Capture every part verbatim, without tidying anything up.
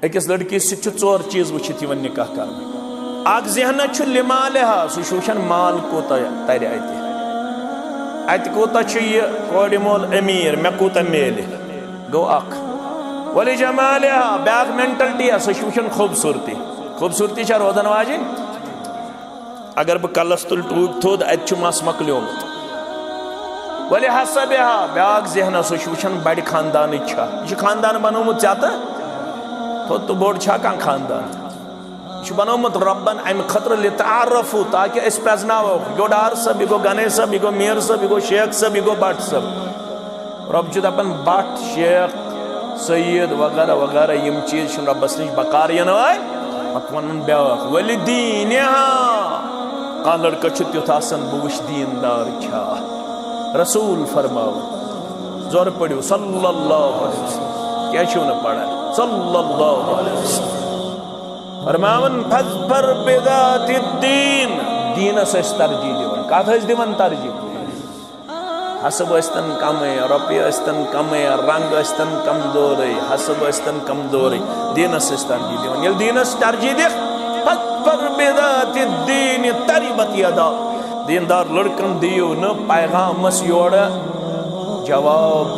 أکِس لڑکی سۭتۍ چھُ ژور چیٖز وٕچھِتھ یِوان نکاح کرنہٕ۔ اکھ ذہنہ چھُ لمالہا، سُہ چھُ وٕچھان مال کوٗتاہ ترِ اَتہِ، اَتہِ کوٗتاہ چھُ یہِ کورِ مول أمیٖر، مےٚ کوٗتاہ میلہِ، گوٚو اکھ۔ ولجمالہا، بیٛاکھ مینٹلٹی، سُہ چھُ وٕچھان خوٗبصوٗرتی، خوٗبصوٗرتی چھا روزن واجِنۍ؟ اگر بہٕ کلس تُلہٕ ٹوٗپۍ تھوٚد، اتہِ چھُ مس مۄکلیومُت۔ ولحسبہا، بیٛاکھ ذہنہ، سُہ چھُ وٕچھان بڑِ خاندانٕچ چھا، یہِ چھُ خاندان بنومُت ژےٚ تہٕ تھوٚد تہٕ بوٚڑ چھا کانٛہہ خاندان؟ یہِ چھُ بنومُت رۄبن امہِ خٲطرٕ لتعارفوا، تاکہِ أسۍ پرزناوو، یہِ گوٚو ڈار صٲب، یہِ گوٚو گنے صٲب، یہِ گوٚو میر صٲب، یہِ گوٚو شیخ صٲب، یہِ گوٚو بٹ صٲب۔ رۄب چھُ دَپان، بٹ، شیخ، سید وغیرہ وغیرہ، یِم چیٖز چھِنہٕ رۄبَس نِش بکار یِنہٕ وٲلۍ۔ پَتہٕ وَنان بیٛاکھ، ولدینہا، کانٛہہ لڑکہٕ چھُ تیُتھ آسان، بہٕ وٕچھِ دیٖندار چھا۔ رسول فرماوان، زورٕ پٔرِو، صلی اللہ علیہ وسلم۔ کیٛازِ چھِو نہٕ پَران؟ صلی اللہ علیہ وسلم۔ فرماوان، فاظفر بذات الدین، دیٖنَس ٲسۍ ترجیح دِوان۔ کَتھ ٲسۍ دِوان ترجیح؟ حسب ٲسۍتن کمٕے، رۄپیہِ ٲسۍتن کمٕے، رنگ ٲسۍتن کمزورٕے، حسب ٲسۍتن کمزورٕے، دیٖنس ٲسۍ ترجیح دِوان۔ ییٚلہِ دیٖنس ترجیح دِکھ، فاظفر بذات الدین تربت یدا۔ دیٖندار لڑکن دِیِو نہٕ پیغامس یورٕ جواب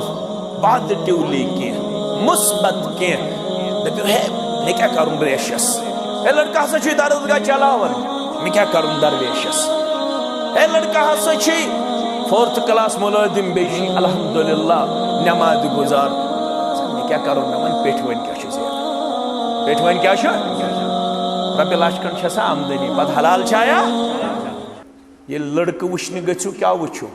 پازیٹیولی کینٛہہ، مثبت کینٛہہ۔ دٔپِو، ہے، مےٚ کیٛاہ کرُن ریشس؟ ہے لڑکہٕ ہسا چھُے درسگاہ چلاوان، مےٚ کیٛاہ کرُن درویشس؟ ہے لڑکہٕ ہسا چھُے فورتھ کلاس مُلٲزِم، بیٚیہِ چھُے الحمدللہ نٮ۪مازِ گُزار۔ مےٚ کیٛاہ کرُن؟ مےٚ وَن پیٚٹھۍ وَنۍ کیٛاہ چھُ زینان؟ پیٚٹھۍ وَنۍ کیٛاہ چھُ؟ رۄپیہِ لچھ کھنٛڈ چھےٚ سا آمدنی، پتہٕ حلال چھایا؟ ییٚلہِ لڑکہٕ وٕچھنہِ گٔژھِو، کیٛاہ وٕچھِو؟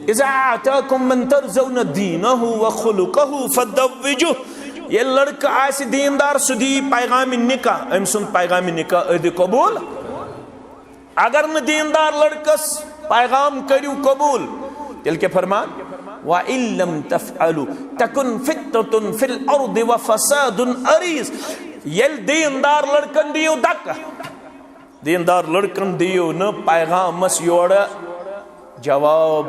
اذا آتاکم من ترضون دینہ و خلقہ فزوجوہ۔ ییٚلہِ لڑکہٕ آسہِ دیٖندار، سُہ دِیہِ پیغامِ نکاح، أمۍ سُنٛد پیغامِ نکاح ٲدِ قبول۔ اگر نہٕ دیٖندار لڑکس پیغام کٔرِو قبول، تیٚلہِ کیٛاہ فرمان؟ وَإِن لَّمْ تَفْعَلُوا تَكُنْ فِتْنَةٌ فِي الْأَرْضِ وَفَسَادٌ عَرِيضٌ۔ ییٚلہِ دیٖندار لڑکن دِیِو دکہٕ، دیٖندار لڑکن دِیِو نہٕ پیغامس یورٕ جواب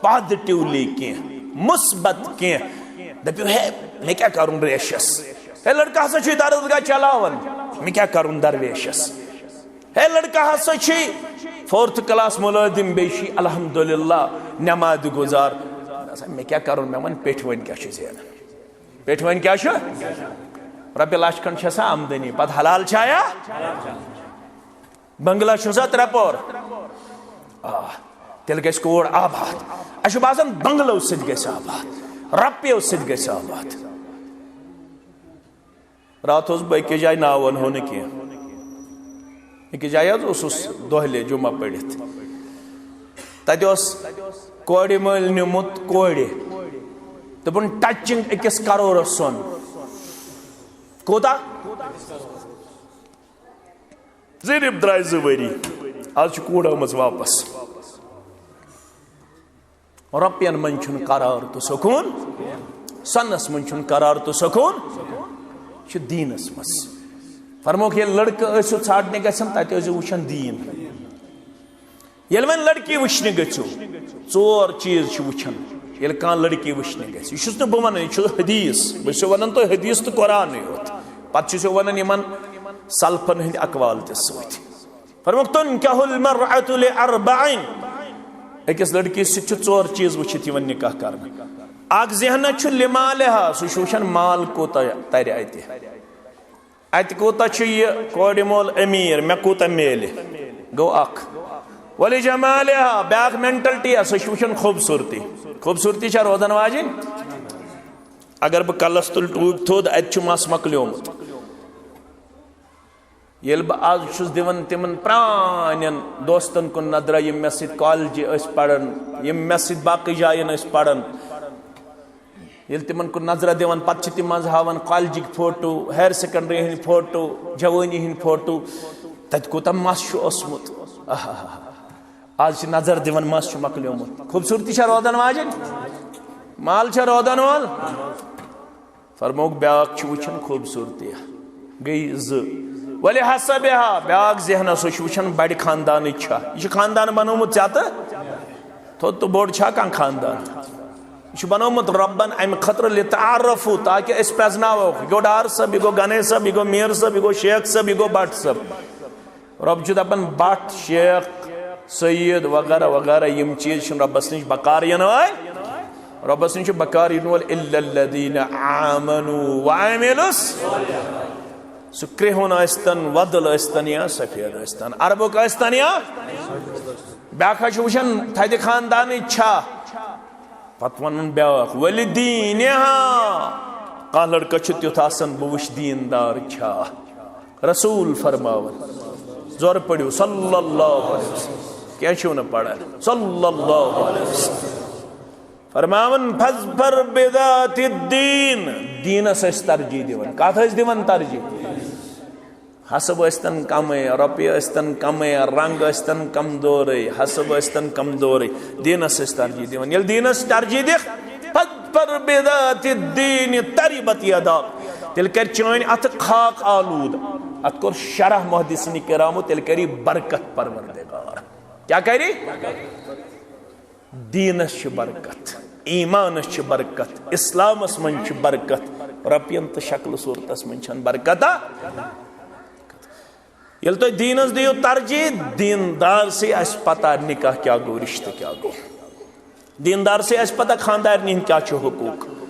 پازیٹیولی کینٛہہ، مثبت کینٛہہ۔ دٔپِو، ہے، مےٚ کیٛاہ کرُن ریشس؟ ہے لڑکہٕ ہسا چھُے درسگاہ چلاوان، مےٚ کیٛاہ کرُن درویشس؟ ہے لڑکہٕ ہسا چھُے فورتھ کلاس مُلٲزِم، بیٚیہِ چھُے الحمدللہ نٮ۪مازِ گُزار۔ دپان، مےٚ کیٛاہ کرُن؟ مےٚ وَن پیٚٹھۍ وَنۍ کیٛاہ چھُ زینان؟ پیٚٹھۍ وَنۍ کیٛاہ چھُ؟ رۄپیہِ لچھ کھنٛڈ چھےٚ سا آمدنی، پتہٕ حلال چھایا؟ بنگلہ چھُ سا ترٛےٚ پور؟ آ، تیٚلہِ گژھِ کوٗر آباد۔ اَسہِ چھُ باسان، بنگلو سۭتۍ گژھِ آباد، رۄپیو سۭتۍ گژھِ آباد۔ راتھ اوسُس بہٕ أکِس جایہِ، ناو وَنہو نہٕ کینٛہہ، أکِس جایہِ حظ اوسُس دۄہلہِ جمعہ پٔرِتھ۔ تَتہِ اوس کورِ مٲلۍ نیوٗمُت کورِ، دوٚپُن، ٹچِنگ أکِس کرورَس سۄن۔ کوٗتاہ؟ صرف درٛاے زٕ ؤری، آز چھِ کوٗر آمٕژ واپس۔ رۄپین منٛز چھُنہٕ قرار تہٕ سکوٗن، سۄنس منٛز چھُنہٕ قرار تہٕ سکوٗن، چھُ دیٖنس منٛز۔ فرمووُکھ، ییٚلہِ لڑکہٕ ٲسِو ژھانڈنہِ گژھن، تتہِ ٲسِو وٕچھان دیٖن۔ ییٚلہِ وۄنۍ لڑکی وٕچھنہِ گٔژھِو، ژور چیٖز چھِ وٕچھان۔ ییٚلہِ کانٛہہ لڑکی وٕچھنہِ گژھِ، یہِ چھُس نہٕ بہٕ ونان، یہِ چھُ حدیث۔ بہٕ چھُسو ونان تۄہہِ حدیث تہٕ قرآنٕے یوت، پتہٕ چھُسو ونان یِمن سلفن ہٕنٛدۍ اقوال تہِ سۭتۍ۔ فرمووُکھ، تنکح المرأة لأربع۔ أکِس لڑکی سۭتۍ چھُ ژور چیٖز وٕچھِتھ یِوان نکاح کرنہٕ۔ اکھ ذہنہ چھُ لمالہا، سُہ چھُ وٕچھان مال کوٗتاہ ترِ اتہِ۔ اتہِ کوٗتاہ چھُ یہِ کورِ مول امیر، مےٚ کوٗتاہ میلہِ، گوٚو اکھ۔ ولجمالہا، بیٛاکھ مینٹلٹی، سُہ چھُ وٕچھان خوٗبصوٗرتی۔ خوٗبصوٗرتی چھا روزن واجِنۍ؟ اگر بہٕ کلس تُلہٕ ٹوٗپۍ تھوٚد، اتہِ چھُ مس مۄکلیومُت۔ ییٚلہِ بہٕ آز چھُس دِوان تِمن پرٛانٮ۪ن دوستن کُن نظرہ، یِم مےٚ سۭتۍ کالجہِ ٲسۍ پران، یِم مےٚ سۭتۍ باقٕے جاین ٲسۍ پران، ییٚلہِ تِمن کُن نظرہ دِوان، پتہٕ چھِ تِم منٛزٕ ہاوان کالجِکۍ فوٹو، ہایر سیکنڈری ہٕنٛدۍ فوٹو، جوٲنی ہٕنٛدۍ فوٹو، تتہِ کوٗتاہ مس چھُ اوسمُت۔ آہا۔ آز چھِ نظر دِوان، مس چھُ مۄکلیومُت۔ خوٗبصوٗرتی چھا روزن واجِنۍ؟ مال چھا روزن وول؟ فرمووُکھ، بیٛاکھ چھُ وٕچھان خوٗبصوٗرتی، گٔے زٕ۔ ولحسبہا، بیٛاکھ ذہنہ، سُہ چھُ وٕچھان بڑِ خاندانٕچ چھا، یہِ چھُ خاندان بنومُت ژےٚ تہٕ تھوٚد تہٕ بوٚڑ چھا کانٛہہ خاندان؟ یہِ چھُ بنومُت رۄبن امہِ خٲطرٕ لِتعارفو، تاکہِ أسۍ پرٛزناوو، یہِ گوٚو ڈار صٲب، یہِ گوٚو گنیش صٲب، یہِ گوٚو میر صٲب، یہِ گوٚو شیخ صٲب، یہِ گوٚو بٹ صٲب۔ رۄب چھُ دپان، بٹ، شیخ، سید وغیرہ وغیرہ، یِم چیٖز چھِنہٕ رۄبس نِش بکار یِنہٕ وٲلۍ۔ رۄبس نِش چھُ بکار یِنہٕ وول الا الذین آمنوا وعملوا۔ سُہ کرٛہُن ٲسۍتن، وۄدُل ٲسۍتن یا سفید ٲسۍتن، عربُک ٲسۍتن یا۔ بیٛاکھ حظ چھُ وٕچھان، تھدِ خاندانٕچ چھا؟ پتہٕ ونان بیٛاکھ، ولدینہا۔ کانٛہہ لڑکہٕ چھُ تیُتھ آسان، بہٕ وٕچھ دیندار چھا۔ رسول فرماوان، زورٕ پٔرِو، صلی اللہ علیہ وسلم۔ کینٛہہ چھِو نہٕ پران، صلی اللہ علیہ وسلم۔ فرماوان، فاظفر بذات الدین، دیٖنس ٲسۍ ترجیح دِوان۔ کتھ ٲسۍ دِوان ترجیح؟ حسب ٲسۍتن کمٕے، رۄپیہِ ٲسۍتن کمٕے، رنگ ٲسۍتن کمزورٕے، حسب ٲسۍتن کمزورٕے، دیٖنس ٲسۍ ترجیح دِوان۔ ییٚلہِ دیٖنس ترجیح دِکھ، فاظفر بذات الدین تربت یداک، تیٚلہِ کرِ چٲنۍ اتھٕ خاک آلود۔ اتھ کوٚر شرح محدثین کرامو، تیٚلہِ کری برکت پروردگار۔ کیٛاہ کری؟ دیٖنس چھِ برکت، ایٖمانس چھِ برکت، اسلامس منٛز چھِ برکت، رۄپین تہٕ شکلہٕ صوٗرتس منٛز چھنہٕ برکتا۔ ییٚلہِ تُہۍ دیٖنس دِیِو ترجیح، دیٖندار سٕے آسہِ پتہ نکاح کیٛاہ گوٚو، رشتہٕ کیٛاہ گوٚو۔ دیٖندار سٕے آسہِ پتہ خاندارنہِ ہٕنٛدۍ کیٛاہ چھِ حقوٗق۔